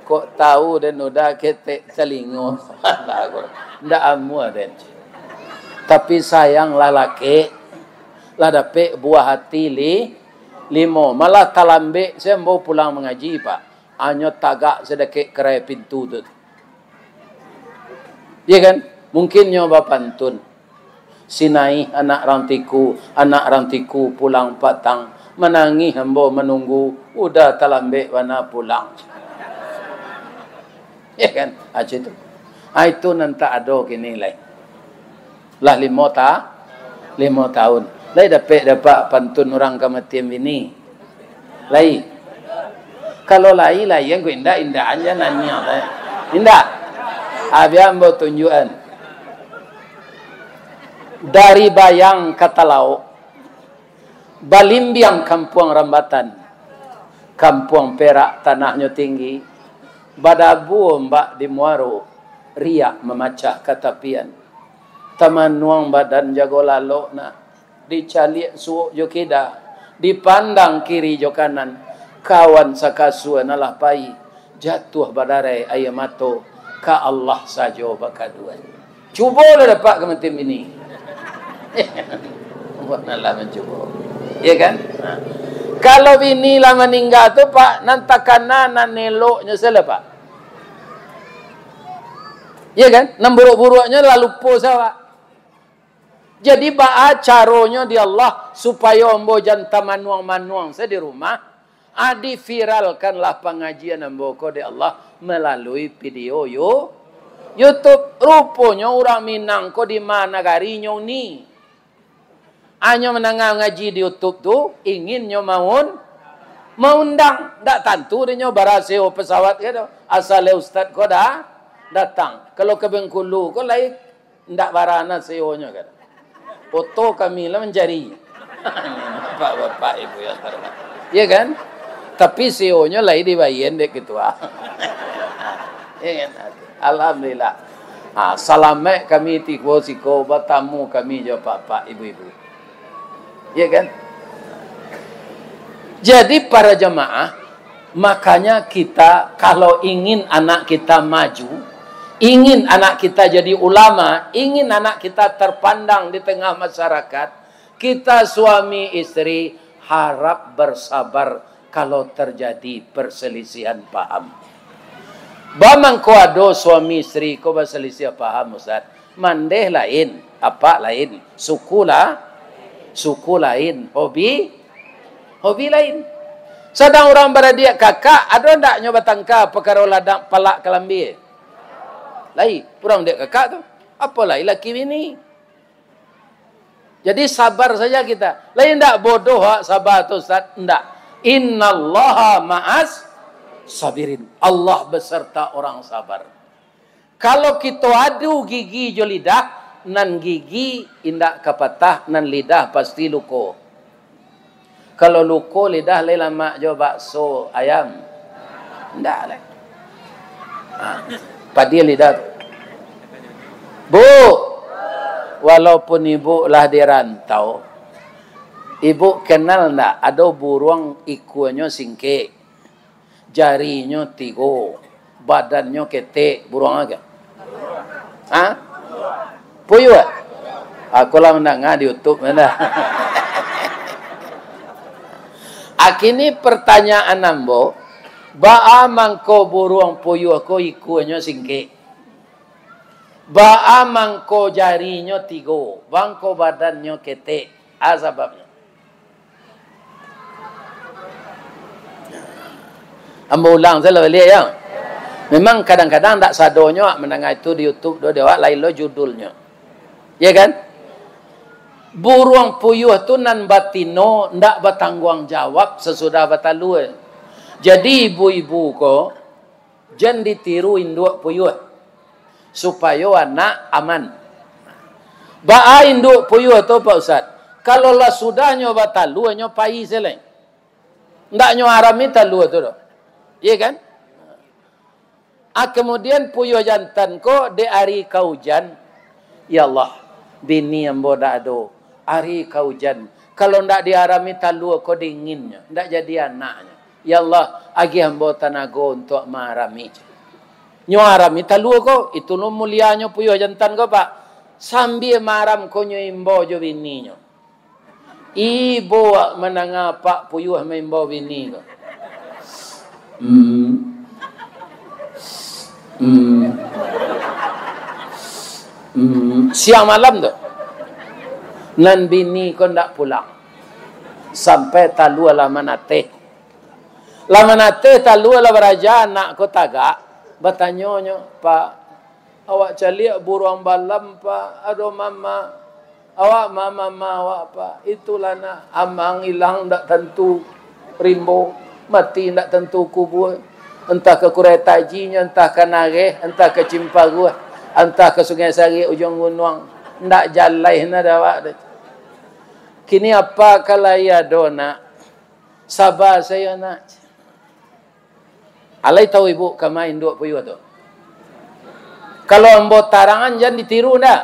Kok tahu den udah ketek talingo? Ndak amuah den. Tapi sayanglah laki, lah dapek buah hati li-, limo. Malah talambek se ambo pulang mangaji, Pak. Hanyo tagak sadakek karai pintu tu. Iya kan? Mungkin nyo bapantun. Sinaih anak rang tiku, anak rang tiku pulang patang. Manangih ambo manunggu, udah talambek bana pulang. Iya kan? Ah, cak itu. Ah, itu nan tak ado kini lai. Lah limo ta-, limo tahun. Lai dapek dapat pantun urang kamatian bini? Lai. Kalau lai, lai, angku indak, indak aja nanya, lai. Indak. Ah, bia ambo tunjuakan. Dari Bayang ka Talaok, balimbiang Kampuang Rambatan, Kampuang Perak tanahnyo tinggi, badabu ombak di muaro, riak mamacah ka tapian. Tamanuang badan jago lalok nak, dicaliak suok jo kida, dipandang kiri jo kanan, kawan sakasua nan lah pai, jatuah badarai aia mato, ka Allah sajo bakaduan. Cubo lah dapat ka matin bini. Bukan lah mancubo. Ya kan? Nah. Kalau bini lah maningga tu, Pak, nan takana, nan eloknyo salah, Pak. Ya kan? Nan buruk-buruknyo lah lupo sawa. Jadi, baa caronyo di Allah supayo ambo jan tamanuang-manuang se di rumah? Ah, diviralkanlah pangajian ambo ko dek Allah malalui video You-, YouTube. Ruponyo urang Minang ko di ma nagarinyo ni? Hanyo mandanga ngaji di YouTube tu, inginnyo maun-, maundang. Ndak tantu dek nyo bara sewo pesawat ka do. Asal ustad ko da-, datang. Kalau ka Bengkulu ko lai ndak bara na sewonyo ka do. Foto kami lah mancari. Bapak-bapak, ibu yang terhormat. Ya kan? Tapi sewonyo lai dibayar dek ketua. Ya kan? Alhamdulillah. Ha, salamaik kami tibo siko batamu kami jo bapak-bapak, ibu-ibu. Ya kan? Jadi, para jamaah, makanya kita kalau ingin anak kita maju, ingin anak kita jadi ulama, ingin anak kita terpandang di tengah masyarakat, kita suami istri harap bersabar kalau terjadi perselisihan paham. Ba mangko ado suami istri ko basalisiah paham, Ustaz. Mandeh lain, apak lain, suku la-, suku lain, hobi, hobi lain. Sadang urang baradiak kakak, ado ndak nyo batangka pakaro ladang palak kalambia? Lai, urang diak kakak tu. Apo lai laki bini? Jadi, sabar saja kita. Lai ndak bodoh, ha, sabar tu, Ustaz? Ndak. Innallaha ma'as sabirin. Allah beserta orang sabar. Kalau kito adu gigi jo lidah, nan gigi indak ka patah, nan lidah pasti luko. Kalau luko lidah, lai lamak jo bakso ayam? Ndak lai. Ha, padiah lidah tu. Bu, walaupun ibu lah di rantau, ibu kenal ndak ado buruang ikuanyo singkek? Jarinyo tigo, badannyo ketek, buruang apo? Ha? Puyuah? Aku lah mandanga di YouTube, mana? Akini pertanyaan ambo, baa mangko buruang puyuah ko ikuanyo singkek? Baa mangko jarinyo tigo, baa mangko badannyo ketek? A sababnyo. Ambo ulang salah baliak, yo. Memang kadang-kadang ndak sadonyo awak mandanga itu di YouTube do, di awak lain lo judulnyo. Ya kan? Buruang puyuah tu nan batino ndak batangguang jawab sasudah batalua. Jadi ibu-ibu ko, jan ditiru induak puyuah, supayo anak aman. Baa induak puyuah tu, Pak Ustaz? Kalau lah sudahnyo batalua, nyo pai se lai. Ndak nyo arami talua tu doh. Iya kan? Ah, kemudian puyuah jantan ko dek ari ka ujan, "Ya Allah, bini ambo ndak ado, ari ka ujan. Kalau ndak diarami talua ko dinginnyo, ndak jadi anaknyo. Ya Allah, agiah ambo tanago untuak maarami." Nyo arami talua ko, itu lo mulianyo puyuah jantan ko, Pak. Sambia maaram ko nyo imbau jo bininyo. Ibo awak mandanga apak puyuah maimbau bini ko. Hmm. Hmm. Hmm. Siang malam tu. Nan bini ko ndak pulang. Sampai talua lah manateh. Lah manateh talua lah baraja, anak ko tagak. Batanyo nyo, "Pak, awak caliak buruang balam, Pak. Ado mama awak, mama, mama awak, Pak. Itulah nak, amang ilang ndak tantu rimbo, mati ndak tantu kubua. Antah ka Kurai Tajinyo, antah ka Nareh, antah ka Cimparuah, antah ka Sungai Sarik Ujuang Gunuang. Ndak jaleh nah dek awak tu. Kini apak ka lai ado, nak. Saba sajo, nak." Alai tahu ibu kama induak puyuah tu? Kalau ambo tarangan, jan ditiru ndak.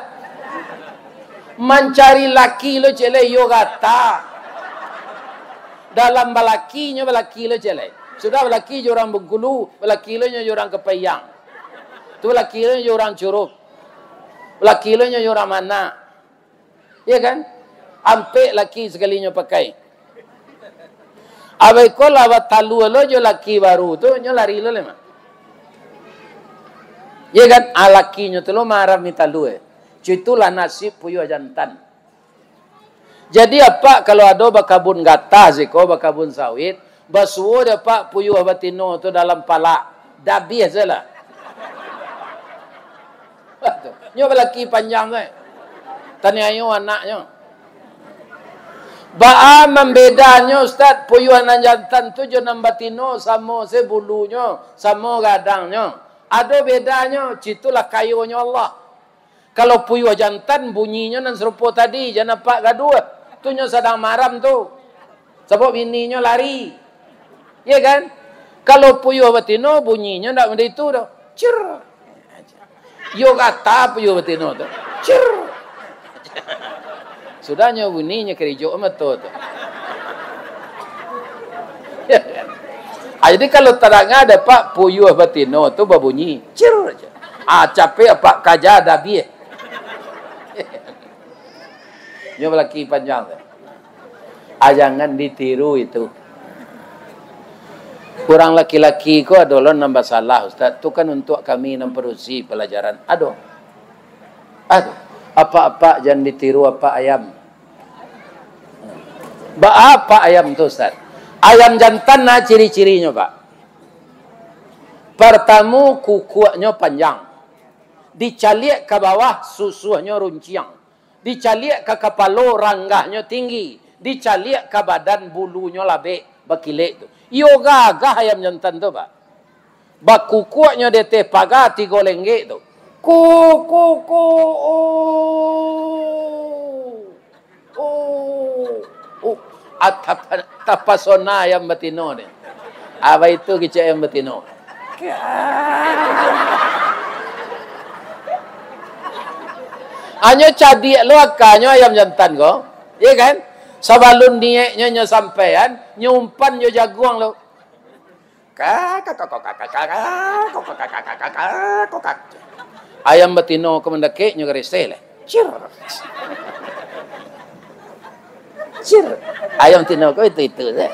Mancari laki lo ciek lai, iyo gata. Dalam balakinyo, balaki lo ciek lai. Sudah balaki jo urang Bengkulu, balaki lo nyo jo urang Kepahiang. Tu balaki lo nyo jo urang Curup. Balaki lo nyo jo urang Manak. Iya kan? Ampek laki sakalinyo pakai. Abah iko lah batalua lo jo laki baru tu, nyo lari lo lai mah. Iya kan? Ah, lakinyo tu lo maarami talua. Itulah nasib puyuah jantan. Jadi apak kalau ado bakabun gatah siko, bakabun sawit, basuo dek apak puyuah batino tu dalam palak, dabiah se lah. Nyo balaki panjang tu, eh. Taniayo anaknyo. Baa mambedanyo, Ustaz, puyuah nan jantan tu jo nan batino, samo se bulunyo, samo gadangnyo? Ado bedanyo, citulah kayonyo Allah. Kalau puyuah jantan, bunyinyo nan sarupo tadi, jan apak gaduah. Tu nyo sadang maram tu. Sabab bininyo lari. Iya kan? Kalau puyuah batino, bunyinyo ndak model itu doh. Cir. Iyo gata puyuah batino tu. Cir. Sudahnyo bunyinyo karijok mato tu. Ah, jadi kalau tadanga dek apak puyuah batino tu babunyi, cir. Ah, capek apak kaja dabiah. Nyo balaki panjang tu. Ah, jangan ditiru itu. Urang laki-laki ko ado lo nan basalah, Ustaz. Tu kan untuak kami nan padusi palajaran. Ado. Ado. Apak-apak jan ditiru apak ayam. Baa apak ayam tu, Ustaz? Ayam jantan nah ciri-cirinyo, Pak. Partamo, kukuaknyo panjang. Dicaliak ka bawah, susuahnyo runciang. Dicaliak ka kapalo, ranggahnyo tinggi. Dicaliak ka badan, bulunyo labek, bakilek tu. Iyo gagah ayam jantan tu, Pak. Bakukuaknyo di ateh paga tigo lenggek tu. Ku, ku, ku, oh. Oh, oh, ah, tapa-, tapasona ayam batino ni. Apo itu kicek ayam batino? Hanyo cadiak lo akanyo ayam jantan ko, iya kan? Sabalun niaiknyo nyo sampaian, nyo umpan jo jaguang lo. Kak, kak, kak, kak, kak, kak, kak, kak, kak, kak, kak, kak, kak. Ayam batino ka mandakek, nyo gareseh lah. Cir. Cir. Ayam tino ko itu-itu se.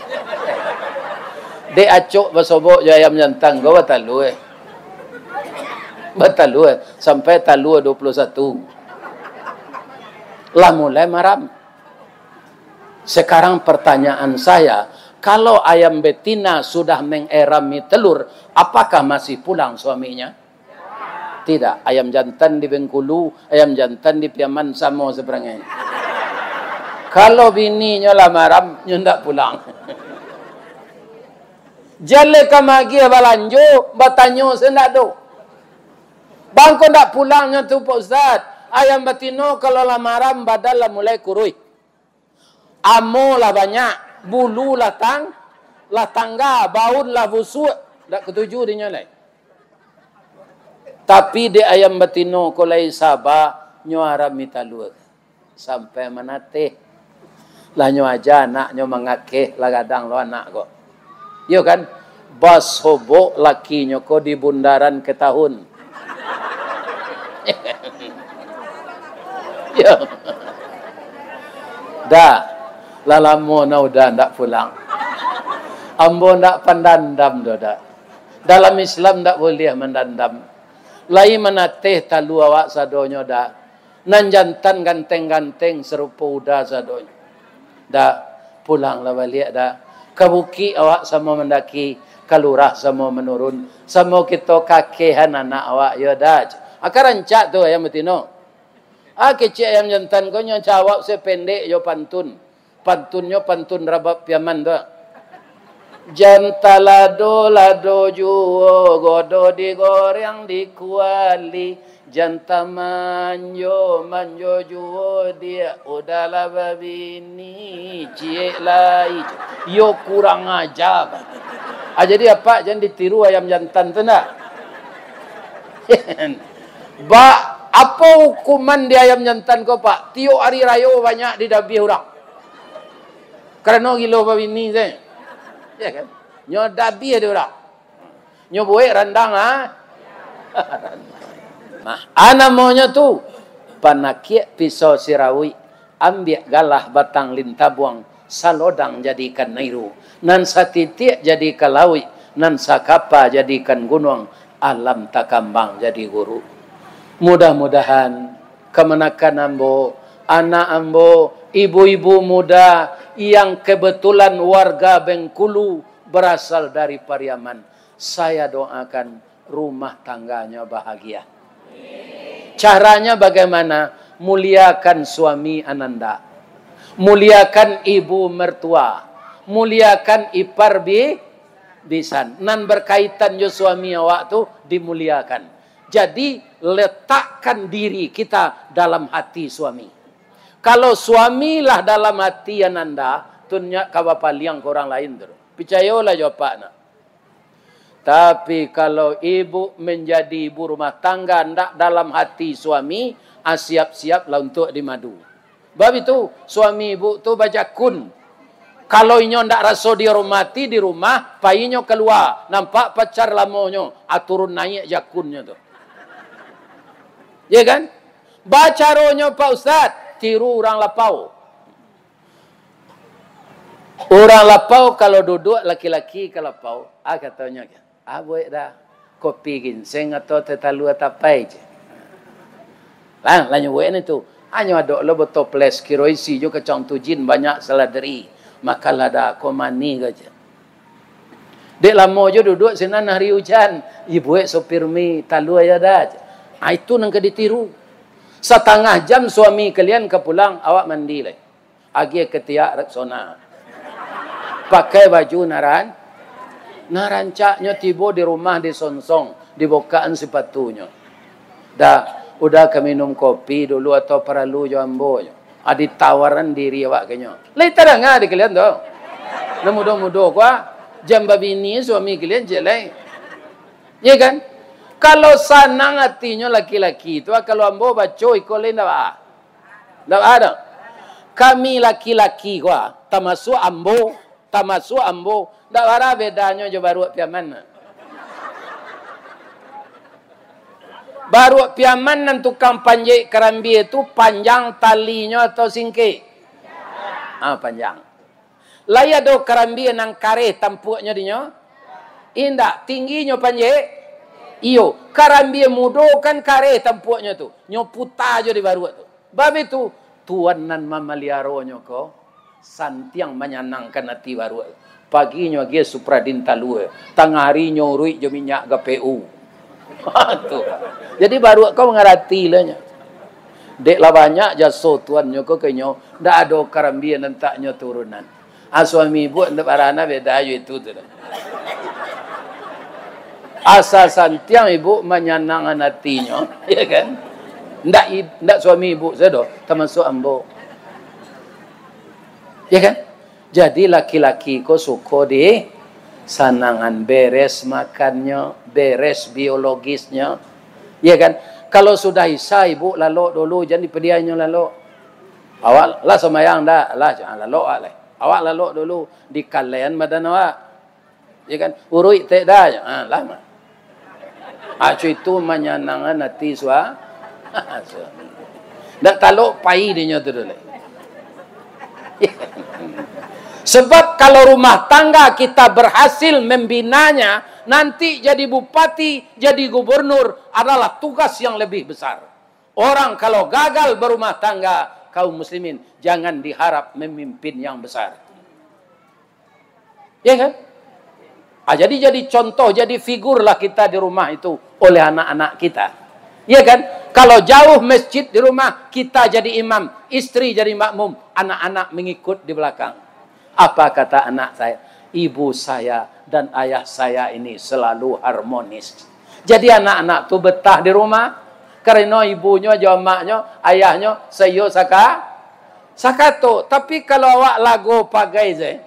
Dek acok basobok jo ayam jantan ko batalua. Batalua. Sampai talua dua puluh satu. Lah mulai maram. Sekarang pertanyaan saya, kalau ayam betina sudah mengerami telur, apakah masih pulang suaminya? Tidak. Ayam jantan di Bengkulu, ayam jantan di Piaman samo sebenarnyo. Kalau bininyo lah maram, nyo ndak pulang. Jaleh ka magiah balanjo, batanyo se ndak ado. Bangko ndak pulangnyo tu, Pak Ustaz. Ayam batino kalau lah maram, badan lah mulai kuruih. Amo lah banyak, bulu lah tang-, lah tangga, baun lah busuak, dak katuju dinyo lai. Tapi dek ayam batino ko lai saba, nyo arami talua. Sampai manateh. Lah nyo aja anaknyo mangakeh, lah gadang lo anak ko. Iyo kan? Basobok lakinyo ko di bundaran Ketahun. Yo. Dak. Lah lamo nah Uda ndak pulang. Ambo ndak pandandam doh, dak. Dalam Islam ndak buliah mandandam. Lai manateh talua awak sadonyo, dak. Nan jantan ganteng-ganteng sarupo Uda sadonyo. Dak, pulanglah baliak, dak. Ka bukik awak samo mandaki, ka lurah samo manurun, samo kito kakehan anak awak, yo dak. Aka rancak tu ayam batino. Ah, kecek ayam jantan ko nyo jawab sependek jo pantun. Pantunnyo pantun rabab Piaman tu. Jan talado-lado juo, godo digoreng di kuali. Jan tamanjo-manjo juo, diak Uda lah babini, ciek lai. Yo kurang aja. Ah, jadi apak jan ditiru ayam jantan tu ndak? Ba, apo hukuman di ayam jantan ko, Pak? Tiok ari rayo banyak didabiah urang. Karano gilo babini se. Ya kan? Nyo dabiah di urang. Nyo buek randang, ha? Nah, a namonyo tu, panakiak pisau sirawik, ambiak galah batang lintabuang, salodang jadikan nairu, nan satitiak jadikan lauik, nan sakapa jadikan gunuang, alam takambang jadi guru. Mudah-mudahan kamanakan ambo, anak ambo, ibu-ibu muda yang kebetulan warga Bengkulu berasal dari Pariaman, saya doakan rumah tangganyo bahagia. Caranya bagaimana? Muliakan suami ananda. Muliakan ibu mertua. Muliakan ipar bi-, bisan. Nan berkaitan jo suami awak tu dimuliakan. Jadi, letakkan diri kita dalam hati suami. Kalau suami lah dalam hati ananda, tu nyo ka bapaliang ka urang lain tu. Picayolah jo apak nak. Tapi kalau ibu menjadi ibu rumah tangga ndak dalam hati suami, ah, siap-siaplah untuk dimadu. Bab itu, suami ibu tu bajakun. Kalau inyo ndak raso dihormati di rumah, pai inyo kalua, nampak pacar lamonyo, ah, turun naiak jakunnyo tu. Ya kan? Bacaronyo, Pak Ustaz, tiru urang lapau. Urang lapau kalau duduak, laki-laki ka lapau, ah, katonyo, "Ah, buek dah, kopi ginseng atau teh talua tapai je." Lah, lah nyo buek ni tu. Hanyo adok lo botoples, kiro isi jo kacang tujin, banyak seladeri. Makanlah dah, ko manih ko je. Dek lamo jo duduak sinan hari ujan, ibuek sopir mi talua yo dah. Ah, itu nan ka ditiru. Satangah jam suami kalian ka pulang, awak mandi lai. Agiah katiak Rexona. Pakai baju naran-, narancaknyo tibo di rumah disongsong, dibokaan sipatunyo. Dah, Uda ka minum kopi dulu atau paralu jo ambo? Ah, ditawaran diri awak ka inyo. Lai tadanga di kalian tu? Nan mudo-mudo ko, ah, jan babini suami kalian ciek lai. Ya kan? Kalau sanang atinyo laki-laki tu, ah, kalau ambo baco iko lai ndak ba-, ndak ba-, ado. Kami laki-laki ko, ah, tamasuak ambo, tamasuak ambo, ndak bara bedanyo jo baruak Piaman. Baruak Piaman nan tukang panjek karambia tu panjang talinyo atau singkek? Ah, panjang. Lai ado karambia nan kareh tampuaknyo dinyo? Indak, tingginyo panjek? Iyo, karambia mudo kan kareh tampuaknyo tu, nyo puta jo di baruak tu. Bab itu, Tuan nan mamaliaronyo ko, Santiang manyanangkan ati baruak. Paginyo agiah Supradin talua, tangah arinyo uruik jo minyak G P U. Tu. Jadi baruak ko mangarati lah nyo. Dek lah banyak jaso tuannyo ko ka inyo, ndak ado karambia nan tak nyo turunan. Ah, suami ibuk ndak barana beda jo itu tu lah. Asa santiang ibuk manyanangkan atinyo, ya kan? Ndak ib-, ndak suami ibuk sajo, tamasuak ambo. Ya kan? Jadi laki-laki ko suko disanangan, beres makannyo, beres biologisnyo. Ya kan? Kalau sudah Isya, ibuk lalok dulu, jan dipadiainyo lalok. Awak lah sambayang ndak? Lah, jan lalok awak lai. Awak lalok dulu, dikalean badan awak. Ya kan? Uruik tek dah. Ha, lah mah. Acu itu manyanangkan ati sua-, suami. Ndak talok pai dinyo tu dulu. Sebab kalau rumah tangga kita berhasil membinanya, nanti jadi bupati, jadi gubernur adalah tugas yang lebih besar. Orang kalau gagal berumah tangga, kaum muslimin, jangan diharap memimpin yang besar. Ya kan? Ah, jadi, jadi contoh, jadi figurlah kita di rumah itu oleh anak-anak kita. Ya kan? Kalau jauh masjid di rumah, kita jadi imam, istri jadi makmum, anak-anak mengikut di belakang. Apa kata anak saya? "Ibu saya dan ayah saya ini selalu harmonis." Jadi anak-anak tu betah di rumah, karena ibunyo jo amaknyo, ayahnyo, saiyo saka-, sakato. Tapi kalau awak lago pagai saja,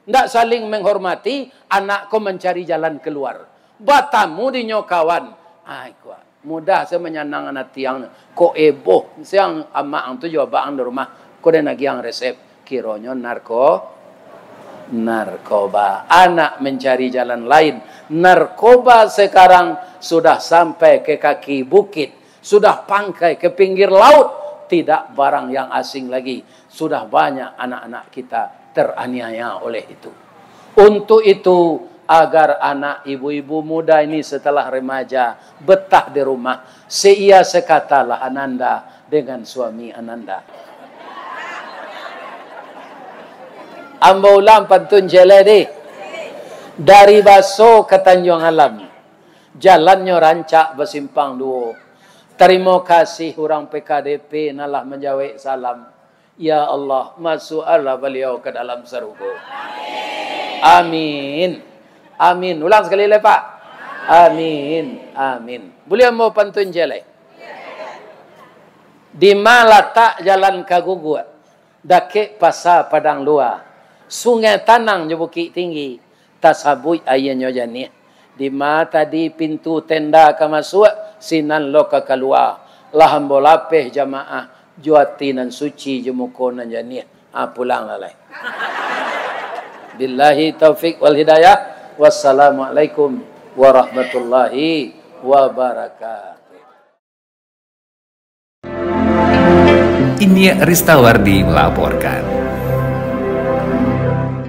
ndak saling menghormati, anak ko mancari jalan keluar. Batamu dinyo kawan. Ai, kuat. Mudah sajo manyanangkan ati ang. Kok eboh, siang amak ang tu jo abak ang di rumah. Ko den agiah ang resep. Kironyo narko-, narkoba. Anak mencari jalan lain. Narkoba sekarang sudah sampai ke kaki bukit. Sudah pangkai ke pinggir laut, tidak barang yang asing lagi. Sudah banyak anak-anak kita teraniaya oleh itu. Untuk itu, agar anak ibu-ibu muda ini setelah remaja betah di rumah, seiya sekatalah Ananda dengan suami Ananda. Ambo ulang pantun ciek lai deh. Dari Baso ka Tanjuang Alam, jalannyo rancak basimpang duo. Tarimo kasih urang P K D P nan lah manjawek salam. Ya Allah, masuakkanlah baliau ka dalam sarugo. Amin. Amin. Ulang sakali lai, Pak. Amin. Amin. Buliah ambo pantun ciek lai? Dima latak jalan ka Guguak, dakek Pasa Padang Lua, Sungai Tanang jo Bukik Tinggi, tasabuik aianyo janiah. Dima tadi pintu tenda ka masuak, sinan lo ka kalua. Lah ambo lapeh jamaah, jo ati nan suci, jo muko nan janiah. Ah, pulang lah lai. Billahi taufik wal hidayah. Wassalamualaikum warahmatullahi wabarakatuh. Iniak Ristawardi melaporkan.